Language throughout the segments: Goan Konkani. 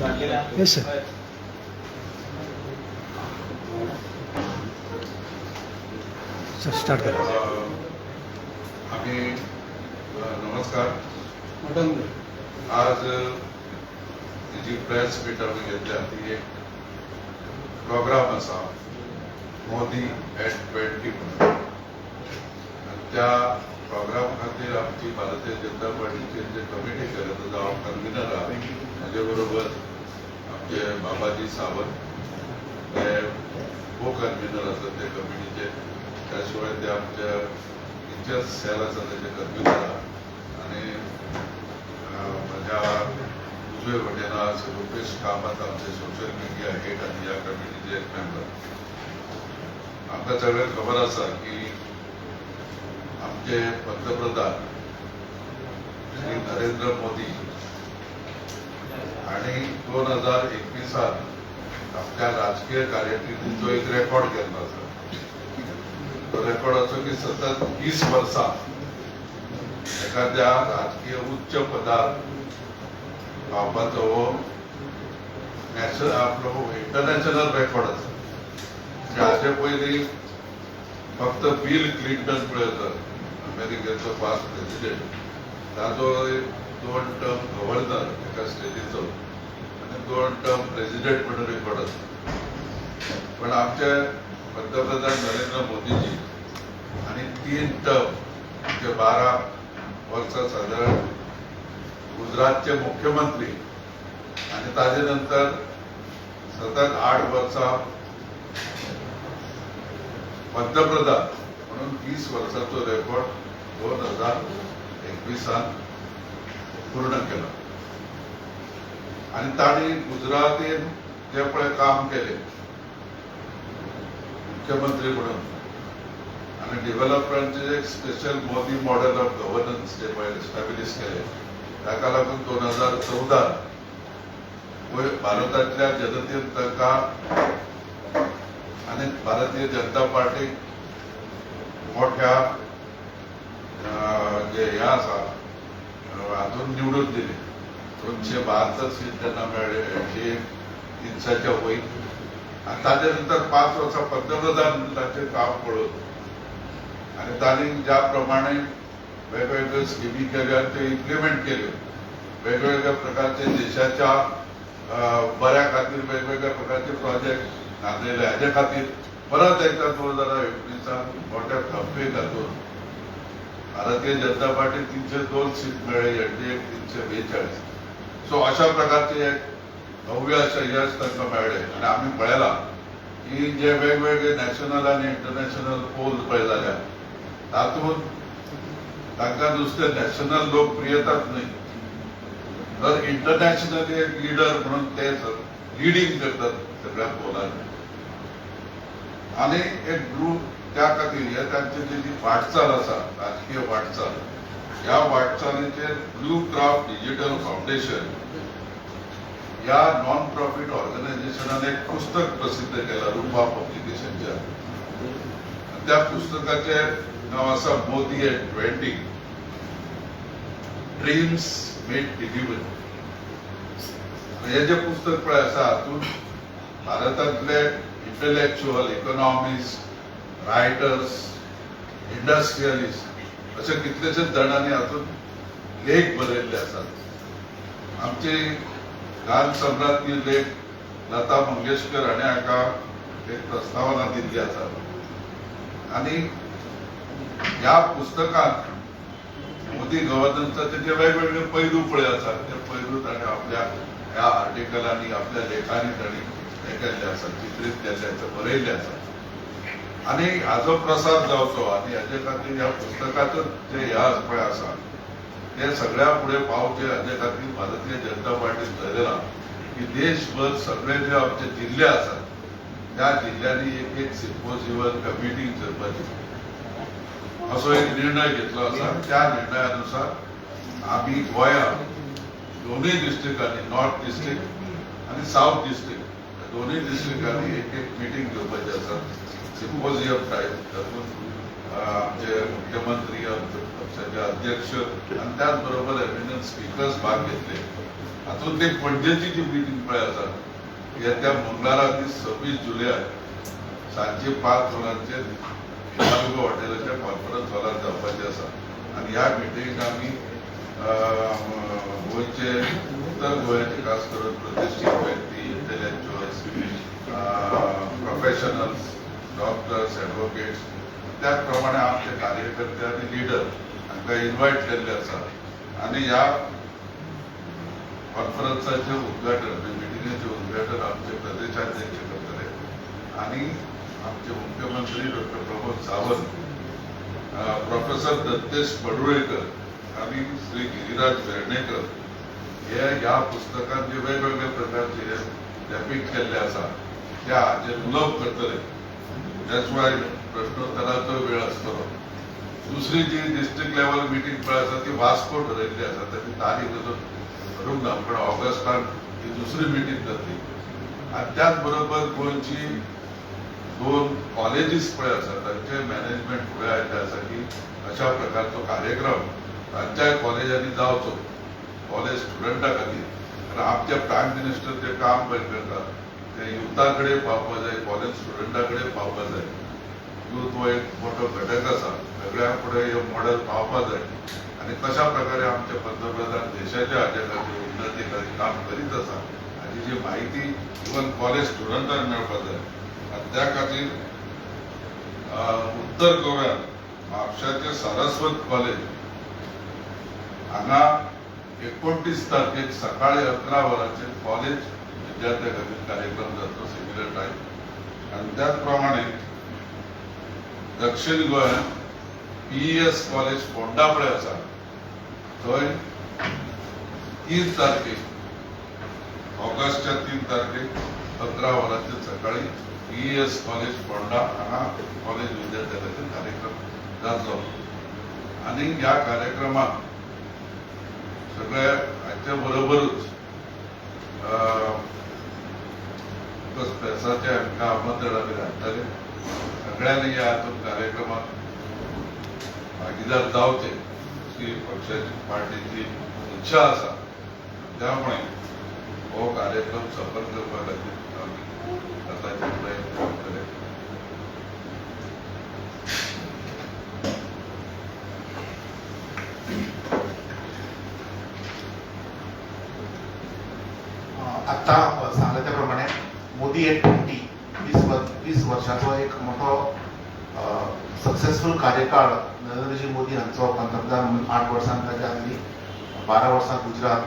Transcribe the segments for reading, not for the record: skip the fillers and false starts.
Yes sir. Sir start करा. आम्ही नमस्कार. आज जी प्रेस मीट आमी घेतल्या ती एक प्रोग्राम आसा मोदी एट 20 म्हणून. आनी त्या प्रोग्राम खातीर आमची भारतीय जनता पार्टीची जे कमिटी केल्या ताजो हांव कन्विनर आहा. म्हजे बरोबर आमचे बाबाजी सावंत हे को कन्विनर आसात ते कमिटीचे. त्या शिवाय ते आमच्या टिचर्स सेल आसा तेजे कन्विनर आहा. आनी म्हज्या उजवे वटेन आज रुपेश कामत आमचे सोशल मिडिया हेड आनी ह्या कमिटीचे एक मेंबर. आमकां सगळ्यांक खबर आसा की आमचे पंतप्रधान श्री नरेंद्र मोदी आनी 2021 आपल्या राजकीय कारकिर्दीचो एक रेकॉर्ड केल्लो आसा. तो रेकॉर्ड असो की सतत 20 वर्सां एखाद्या राजकीय उच्च पदार पावपाचो हो नॅशनल आपलो इंटरनॅशनल रेकॉर्ड आसा. हाचे पयलीं फक्त बिल क्लिंटन पळय अमेरिकेचो पास्ट प्रेसिडेंट, ताजो एक 2 टर्म गव्हर्नर एका स्टेटीचो आनी 2 टर्म प्रेसिडेंट म्हणून रेकॉर्ड आसा. पण आमचे पंतप्रधान नरेंद्र मोदीजी आनी 3 टर्म म्हणजे 12 वर्सां सादारण गुजरातचे मुख्यमंत्री आनी ताजे नंतर सतत 8 वर्सां पंतप्रधान म्हणून 20 वर्सांचो रेकॉर्ड 2021 पूर्ण केला. आनी तांणी गुजरातेन जे पळय काम केलें मुख्यमंत्री म्हणून आनी डेव्हलपमेंटचे एक special Modi model of governance जे पळय एस्टॅब्लिश केलें ताका लागून 2014 भारतांतल्या जनतेन तांकां आनी भारतीय जनता पार्टीक मोठ्या जे हें आसा हातून निवडून दिले. 272 सीट त्यांना मेळ्ळे, एनडीए 300च्या वयर. आनी ताजे नंतर 5 वर्सां पंतप्रधान म्हणून तांचें काम पळोवन आनी तांणी ज्या प्रमाणे वेगवेगळ्यो स्किमी केल्यो आनी त्यो इम्प्लिमेंट केल्यो, वेगवेगळ्या प्रकारचे देशाच्या बऱ्या खातीर वेगवेगळ्या प्रकारचे प्रोजेक्ट नांदयले, हाजे खातीर परत एकदा 2019 मोठ्या खपे घातून भारतीय जनता पार्टी 302 सीट मेळ्ळे, एनडीए 342. सो अशा प्रकारचे एक भव्य अशें यश तांकां मेळ्ळें. आनी आमी पळयलां की जे वेगवेगळे नॅशनल आनी इंटरनॅशनल पोल पळय जाल्या तातूंत तांकां नुस्तें नॅशनल लोकप्रियताच न्हय तर इंटरनॅशनली एक लिडर म्हणून ते लिडींग करतात सगळ्या पोलांनी. आनी एक ग्रूप त्या खातीर हे तांची जी वाटचाल आसा राजकीय वाटचाल, ह्या वाटचालीचेर ब्लू क्राफ्ट डिजिटल फावंडेशन ह्या नॉन प्रॉफिट ऑर्गनायझेशनान एक पुस्तक प्रसिद्ध केलां रुपा पब्लिकेशनच्या. त्या पुस्तकाचें नांव आसा Modi at 20 dreams made delivery. हें जें पुस्तक पळय आसा हातूंत भारतांतले इंटलेक्च्युअल, इकॉनॉमिस्ट, रायटर्स, इंडस्ट्रियलिस्ट अशे कितलेशेच जाणांनी हातूंत लेख बरयल्ले आसात. आमची गान सम्राज्ञी लेख लता मंगेशकर हाणें हाका एक प्रस्तावना दिल्ली आसा. आनी ह्या पुस्तकांत मोदी गव्हर्नन्साचे जे वेगवेगळे पैलू पळय आसात ते पैलू ताणें आपल्या ह्या आर्टिकलांनी आपल्या लेखांनी तांणी हें केल्ले आसा, चित्रीत केल्ले आसा, बरयल्ले आसा. आनी हाजो प्रसार जावचो आनी हाजे खातीर ह्या पुस्तकाचो जे हे पळय आसा ते सगळ्या फुडें पावचे हाजे खातीर भारतीय जनता पार्टीन ठरयलां की देशभर सगळे जे आमचे जिल्ले आसात त्या जिल्ल्यांनी एक एक सिम्पोजियम मिटींग करपाची असो एक निर्णय घेतलो आसा. त्या निर्णयानुसार आमी गोंयांत दोनूय डिस्ट्रिक्टांनी, नॉर्थ डिस्ट्रिक्ट आनी सावथ डिस्ट्रिक्ट, दोनूय डिस्ट्रिक्टांनी एक एक मिटींग घेवपाची आसा, सिम्पोजियम टायप. तातूंत आमचे मुख्यमंत्री, आमचे पक्षाचे अध्यक्ष आनी त्याच बरोबर एमिनंट स्पिकर्स भाग घेतले. हातूंतली पणजेची जी मिटींग पळय आसा येत्या मंगळारा दीस 26 जुलयाक सांजे 5 वरांचेर हिदाल्गो हॉटेलाच्या कॉन्फरन्स हॉलात जावपाची आसा. आनी ह्या मिटिंगेक आमी गोंयचे, उत्तर गोंयाचे खास करून प्रतिश्ठीत व्यक्ती, इंटेलेक्च्युअल्स, प्रोफेशनल्स, डॉक्टर्स, एडवोकेट्स, त्याच प्रमाणे आमचे कार्यकर्ते आनी लिडर हांकां इन्वायट केल्ले आसा. आनी ह्या कॉन्फरन्साचें उद्घाटन, मिटिंगेचें उद्घाटन आमचे प्रदेशाध्यक्ष करतले आनी आमचे मुख्यमंत्री डॉक्टर प्रमोद सावंत, प्रोफेसर दत्तेश पडुळेकर आनी श्री गिरिराज वेर्णेकर हे ह्या पुस्तकांत जे वेगवेगळे प्रकारचे डेपिक्ट केल्ले आसा त्या हाचेर उलोवप करतले. त्या शिवाय प्रश्नोत्तराचो वेळ आसतलो. दुसरी जी डिस्ट्रिक्ट लेवल मिटींग पळय आसा ती वास्को ठरयल्ली आसा, ताची तारीख अजून ठरूंक ना, पण ऑगस्टान ती दुसरी मिटींग जातली. आनी त्याच बरोबर गोंयची 2 कॉलेजीस पळय आसा तांचे मॅनेजमेंट फुडें आयिल्लें आसा की अशा प्रकारचो कार्यक्रम तांच्याय कॉलेजांनी जावचो, कॉलेज स्टुडंटा खातीर. कारण आमचे प्रायम मिनिस्टर जे काम पळय करतात ते युथा कडेन पावपा जाय, कॉलेज स्टुडंटा कडेन पावपा जाय. यूथ हो एक मोठो घटक आसा, सगळ्यां फुडें हे मॉडेल पावपा जाय. आनी कशा प्रकारे आमचे पंतप्रधान देशाच्या हाज्या खातीर, उन्नती खातीर काम करीत आसा हाची जी म्हायती इवन कॉलेज स्टुडंटांक मेळपा जाय. आनी त्या खातीर उत्तर गोव्यात म्हापशाचे सारस्वत कॉलेज हांगा 29 तारखेक सकाळी 11 वरांचेर कॉलेज विद्यार्थ्यां खातीर कार्यक्रम जातलो, सिमिलर टायम. आनी त्याच प्रमाणे दक्षिण गोंयांत PES college Ponda पळय आसा थंय 3 तारखेक, ऑगस्टच्या 3 तारखेक 11 वरांचेर सकाळी PES college Ponda हांगा कॉलेज विद्यार्थ्यां खातीर कार्यक्रम जातलो. आनी ह्या कार्यक्रमाक सगळ्या हाचे बरोबरूच स्पेसाचे आमकां आमंत्रण आमी धाडटले. सगळ्यांनी ह्या हातूंत कार्यक्रमाक भागीदार जावचे अशी पक्षाची, पार्टीची इच्छा आसा. त्यामुळे हो कार्यक्रम सफल करपा खातीर आमी आतांचे प्रयत्न करतले. आत्ता सांगले त्या प्रमाणे मोदी एट 20 20 वर्षाचो एक मोठो सक्सेसफूल कार्यकाळ नरेंद्रजी मोदी हांचो पंतप्रधान म्हणून 8 वर्सां ताच्या आदली 12 वर्सां गुजरात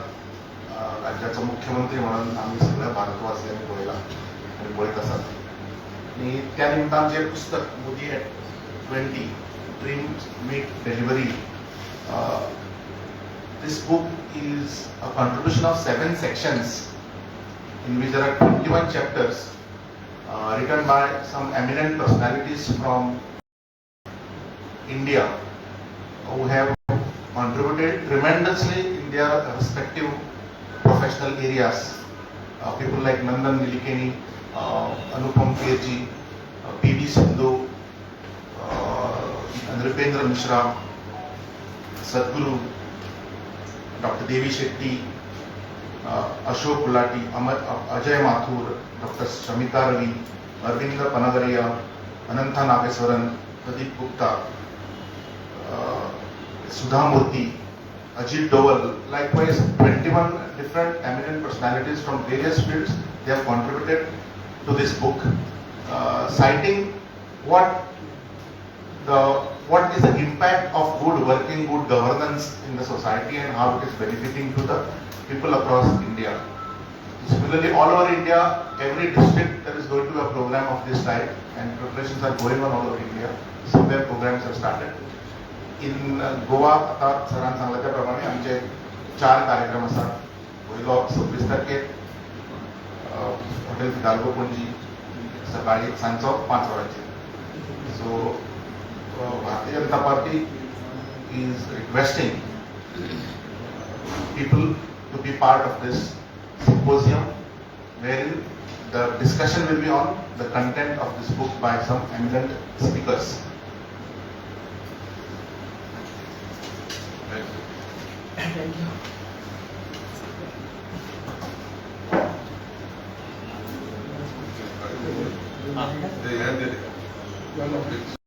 राज्याचो मुख्यमंत्री म्हणून आमी सगळ्या भारतवासियांनी पळयला आनी पळयत आसात. आनी त्या निमतान जें पुस्तक Modi at 20 dreams meet delivery, this book is a contribution of 7 sections in which there are 21 chapters written by some eminent personalities from India who have contributed tremendously in their respective professional areas. People like Nandan Nilekani, Anupam Kherji, P.V. Sindhu, Nripendra Mishra, Sadhguru, Dr. Devi Shetty, Ashok Gulati, Ajay Mathur, Dr. Shamita Ravi, Arvind Panagariya, Anantha Nageswaran, Pradeep Gupta, Sudha Murthy, Ajit Doval. Likewise, 21 different eminent personalities from various fields, they have contributed to this book, citing what is the impact of good working, good governance in the society and how it is benefiting to the people across India. Similarly, all over India, every district there is going to be a program of this type, and preparations are going on all over India. Somewhere programs have started. In Goa, आता सरान सांगला त्या प्रमाणे आमचे 4 कार्यक्रम आसात. पयलो 26 तारखेर हॉटेल फिदाल्गो पणजी सकाळी सांजचो 5 वरांचेर. So Bharatiya Janata Party is requesting people to be part of this symposium wherein the discussion will be on the content of this book by some eminent speakers. Thank you. Thank you. ते हें दिलें.